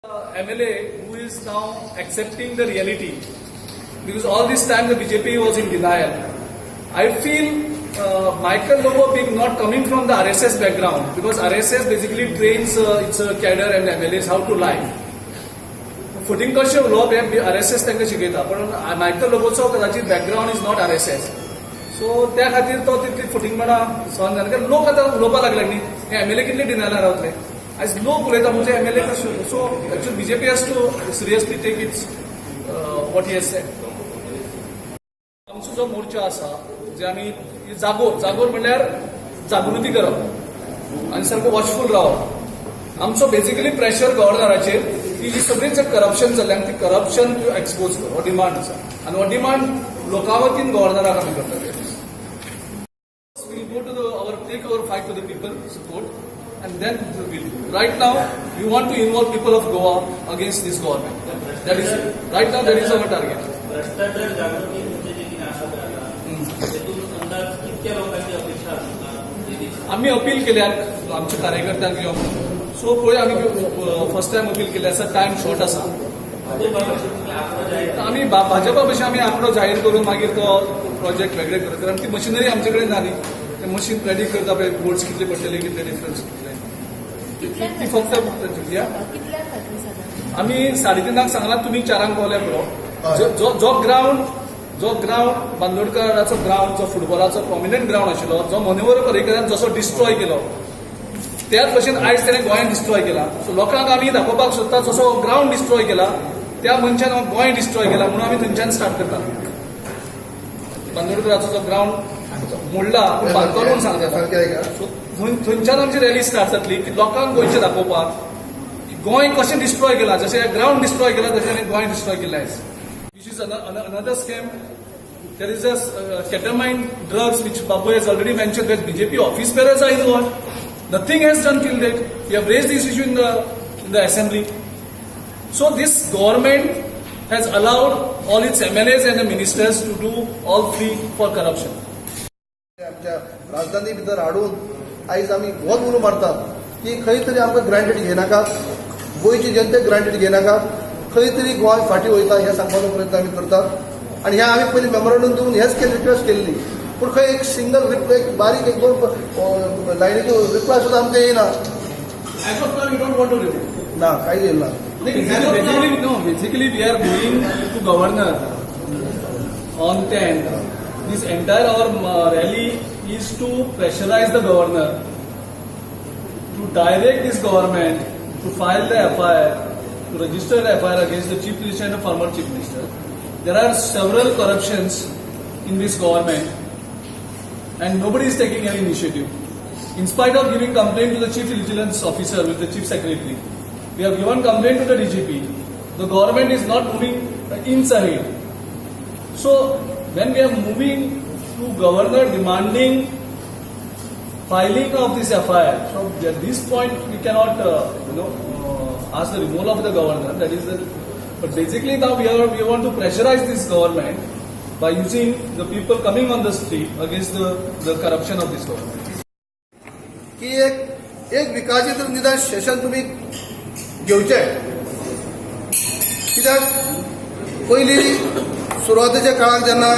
MLA who is now accepting the reality, because all this time the BJP was in denial. I feel Michael Lobo being not coming from the RSS background, because RSS basically trains its cadre and MLAs how to lie. फटींग कशें उलोवप हें RSS तांकां शिकयता, पण Michael लोबोचो कदाचित background is not RSS, so त्या खातीर तो तितली फटींगपणां सहन जायना, कारण लोक आतां उलोवपाक लागले न्ही. हे एमएलए कितले डिनायलान रावतले? आयज लोक उलयता म्हणजे एमएलए कशें? So actually BJP has to seriously take its what he has said. आमचो जो मोर्चा आसा, जे आमी जागोर, जागोर म्हणल्यार जागृती करप आनी सारको वॉचफूल रावप. आमचो बेसिकली प्रेशर गव्हर्नराचेर की जी सगळी जे करप्शन जाल्ले आनी ती करप्शन एक्सपोज कर, हो डिमांड आसा आनी हो डिमांड लोकां वतीन गव्हर्नराक आमी करतात. We'll go to the our take our fight to the people support and then we'll right now we want to involve people of Goa against this government. That is right now, that is our target. भ्रष्टाचार जागृती तुमचे जे कितें आसा पळय आतां, तेतून अंदाज कितक्या लोकांची अपेक्षा आसा तुमकां? आम्ही अपील केल्या आमच्या कार्यकर्त्यांक यो म्हणून. सो पळय, आमी फर्स्ट टायम अपील केले आसा, टायम शॉर्ट आसा. भाजपा भशेन तुमी आंकडो जाहीर आमी भाजपा भशेन आमी आंकडो जाहीर करून मागीर तो प्रोजेक्ट वेगळे करत, कारण ती मशिनरी आमचे कडेन ना न्ही. ते मशीन प्रेडिक्ट करता पळय, वोट्स कितले पडटले, कितले डिफरन्स कितले, ती फक्त या. कितल्यांक जातली सादारण? आमी 3:30क सांगला, तुमी 4ांक पावल्यार पुरो. जो जो ग्रावंड जो ग्रावंड बांदोडकराचो ग्रावंड, जो फुटबॉलाचो प्रोमिनंट ग्रावंड आशिल्लो, जो मनोहर पर्रीकरान जसो डिस्ट्रॉय केलो, त्याच भशेन आयज ताणें गोंयांत डिस्ट्रॉय केला. सो लोकांक आमी दाखोवपाक सोदता, जसो ग्रावंड डिस्ट्रॉय केला, त्या मनशान गोंय डिस्ट्रॉय केला म्हणून आमी थंयच्यान स्टार्ट करता. बांदोडकराचो जो ग्रावंड मोडला पूण बांदतलो म्हणून सांगता, सो थंयच्यान आमची रॅली स्टार्ट जातली की लोकांक गोंयचें दाखोवपाक की गोंय कशें डिस्ट्रॉय केला. जशें ग्रावंड डिस्ट्रॉय केला, तशें गोंय डिस्ट्रॉय केलें आयज, which is another scam. There is a ketamine drugs which Babu has already mentioned, that BJP office bearers are involved. Nothing has done till date. We have raised this issue in the assembly. So this government has allowed all its MLAs and the ministers to do all free for corruption. आमच्या राजधानी भितर हाडून आयज आमी होच उलो मारतात की खंय तरी आमकां ग्रांटेड घेयनाकात, गोंयची जनतेक ग्रांटेड घेयनाकात. खंय तरी गोंय फाटीं वयता हें सांगपाचो प्रयत्न आमी करतात. आनी ह्या आमी पयलीं मेमोरंडम दिवन हेच रिक्वेस्ट केल्ली, पूण खंय एक सिंगल रिप्लाय, एक बारीक एक दोन लायनीचो रिप्लाय सुद्दां आमकां येयना. As of now, we don't want to remove. ना, कांय येयना. Basically, no, basically we are going to governor on 10th. This entire our rally is to pressurize the governor to direct this government to file the FIR, to register the FIR against the chief minister and the former chief minister. There are several corruptions in this government and nobody is taking any initiative. In spite of giving complaint to the chief vigilance officer with the chief secretary, we have given complaint to the DGP. The government is not moving inch ahead. So when we are moving to governor demanding filing of this FIR, so at this point we cannot, ask the removal of the governor. That is the, but basically now we want to pressurize this government by using the people coming on the street against the corruption of this government. की एक एक विकाचे तर निदान सेशन तुमी घेवचे, कित्याक पयलीं सुरवातेच्या काळाक जेन्ना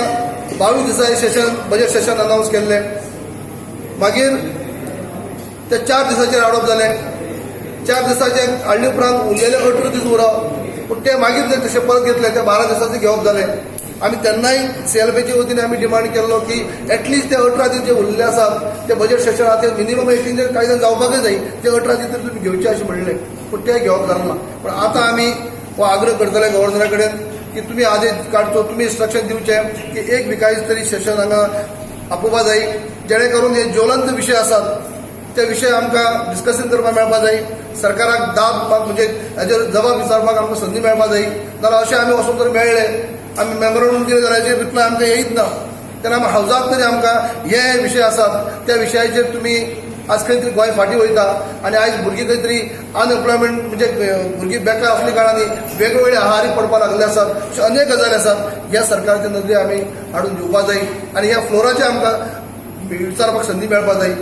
22 दिसा सेशन, बजेट सेशन अनावन्स केल्लें, मागीर ते 4 दिसाचेर हाडप जालें. 4 दिसाचे हाडले उपरांत उरलेले 18 दीस उरप, पूण ते मागीर ते तशें परत घेतले, ते 12 दिसाचे घेवप जालें. आमी तेन्नाय सीएलपीच्या वतीन आमी डिमांड केल्लो की एटलिस्ट ते 18 दीस जे उरलेले आसात, ते बजेट सेशन आहा, ते मिनिमम 18 दीस कांय जाण जावपाकच जाय, ते 18 दीस तरी तुमी घेवचे अशें म्हणलें, पूण ते घेवप जालें ना. पूण आतां आमी हो आग्रह करतले गव्हर्नरा कडेन की तुमी आदेश काडचो, तुमी इन्स्ट्रक्शन दिवचें की एक विकायचे तरी सेशन हांगा आपोवपा जाय, जेणे करून हे ज्वलंत विशय आसात, ते विशय आमकां डिस्कशन करपाक मेळपा जाय. सरकाराक दाब म्हणजे हाजेर जबाब विचारपाक आमकां संदी मेळपा जाय. नाजाल्यार अशें आमी वचून जर मेळ्ळे, आमी मेमोरंडम दिलें जाल्यार हाजेर रिप्लाय आमकां येयत ना. तेन्ना आमी हावजाक तरी आमकां हे विशय आसात, त्या विशयाचेर तुमी आज खंय तरी गोंय फाटीं वयता आनी आयज भुरगीं खंय तरी अनएम्प्लॉयमेंट, म्हणजे भुरगीं बेकार असल्या कारणांनी वेगवेगळे आहारी पडपाक लागले आसात. अश्यो अनेक गजाली आसात, ह्या सरकारच्या नदरे आमी हाडून दिवपा जाय आनी ह्या फ्लोराचेर आमकां विचारपाक संदी मेळपा जाय.